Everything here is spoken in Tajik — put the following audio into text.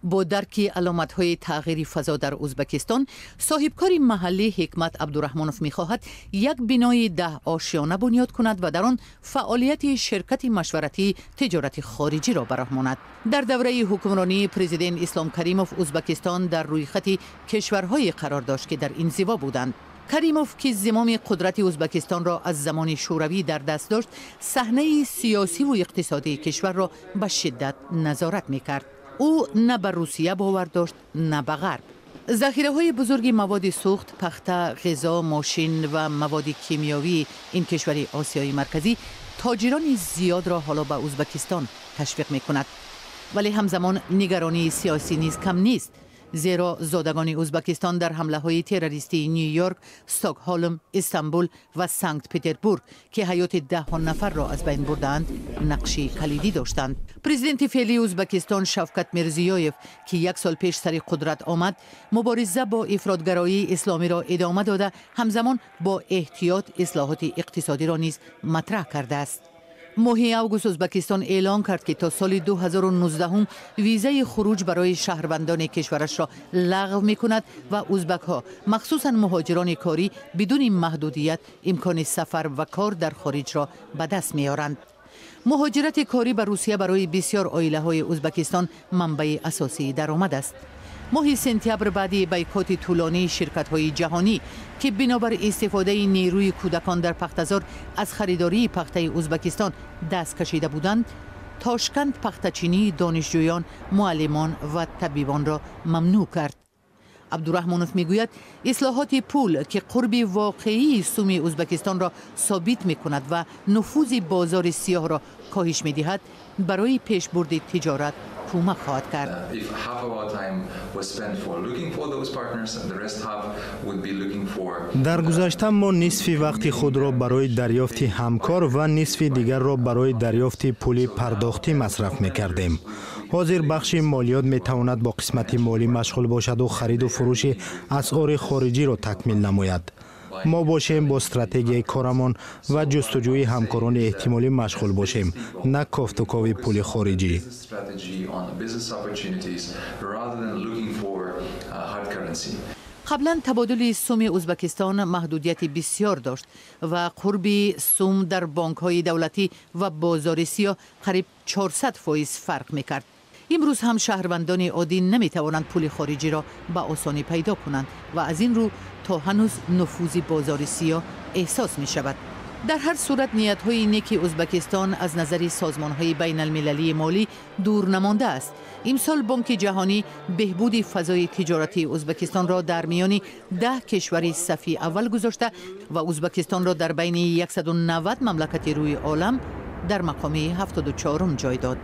Бо дарки аломатҳои тағйири фазо дар Ӯзбекистон, соҳибкори маҳаллӣ Ҳикмат Абдураҳмонов мехоҳад як бинои 10 ошёна бунёд кунад ва дар он фаъолияти ширкати машваратии тиҷорати хориҷиро ба роҳ монад. Дар давраи ҳукмронии президент Ислом Каримов Ӯзбекистон дар рӯйхати кишварҳое қарор дошт, ки дар инзиво буданд. Каримов, ки зимоми қудрати Ӯзбекистонро аз замони Шӯравӣ дар даст дошт, саҳнаи сиёсиву иқтисодии кишварро ба шиддат назорат мекард. Ӯ на ба Русия бовар дошт, на ба Ғарб. Захираҳои бузурги маводи сӯхт, пахта, ғизо, мошин ва маводи кимиёвии ин кишвари Осиёи Марказӣ тоҷирони зиёдро ҳоло ба Ӯзбекистон ташвиқ мекунад. Вале ҳамзамон нигаронии сиёсӣ низ кам нест, зеро зодагони Ӯзбекистон дар ҳамлаҳои террористии Ню Йорк, Стокҳолм, Истанбул ва Санкт Петербург, ки ҳаёти даҳҳо нафарро аз байн бурдаанд, нақши калидӣ доштанд. Президенти феълии Ӯзбекистон Шавкат Мирзиёев, ки як сол пеш сари қудрат омад, мубориза бо ифротгароии исломиро идома дода, ҳамзамон бо эҳтиёт ислоҳоти иқтисодиро низ матраҳ кардааст. Моҳи август Ӯзбекистон эълон кард, ки то соли 2019 визаи хуруҷ барои шаҳрвандони кишварашро лағв мекунад ва ӯзбакҳо, махсусан муҳоҷирони корӣ, бидуни маҳдудият имкони сафар ва кор дар хориҷро ба даст меоранд. Муҳоҷирати корӣ ба Русия барои бисёр оилаҳои Ӯзбекистон манбаи асосии даромад аст. Моҳи сентябр, баъди бойкоти тӯлонии ширкатҳои ҷаҳонӣ, ки бинобар истифодаи нерӯи кӯдакон дар пахтазор аз харидории пахтаи Ӯзбекистон даст кашида буданд, Тошканд пахтачинии донишҷӯён, муаллимон ва табибонро мамнӯъ кард. Абдураҳмонов мегӯяд, ислоҳоти пул, ки қурби воқеии суми Ӯзбекистонро собит мекунад ва нуфузи бозори сиёҳро коҳиш медиҳад, барои пешбурди тиҷорат кӯмак хоҳад кард. If half of our time was spent for looking for those partners and the rest half would be looking for Дар гузашта мо нисфи вақти худро барои дарёфти ҳамкор ва нисфи дигарро барои дарёфти пули пардохтӣ масраф мекардем. Ҳозир бахши молиёт метавонад бо қисмати молӣ машғул бошаду хариду фурӯши асъори хориҷиро такмил намояд. Мо бошем, бо стратегияи корамон ва ҷустуҷӯи ҳамкорони эҳтимолӣ машғул бошем, на кофтукови пули хориҷӣ. Strategy on business opportunities rather than looking for hard currency. Қаблан табодули суми Ӯзбекистон маҳдудияти бисёр дошт ва қурби сум дар бонкҳои давлатӣ ва бозори сиёҳ қариб 400% фарқ мекард. Имрӯз ҳам шаҳрвандони оддӣ наметавонанд пули хориҷиро ба осонӣ пайдо кунанд ва аз ин рӯ то ҳанӯз нуфузи бозори сиёҳ эҳсос мешавад. Дар ҳар сурат, ниятҳои неки Ӯзбекистон аз назари созмонҳои байналмилалии молӣ дур намондааст. Имсол Бонки Ҷаҳонӣ беҳбуди фазои тиҷоратии Ӯзбекистонро дар миёни 10 кишвари сафи аввал гузошта ва Ӯзбекистонро дар байни 190 мамлакати рӯи олам дар мақоми 74-ум ҷой дод.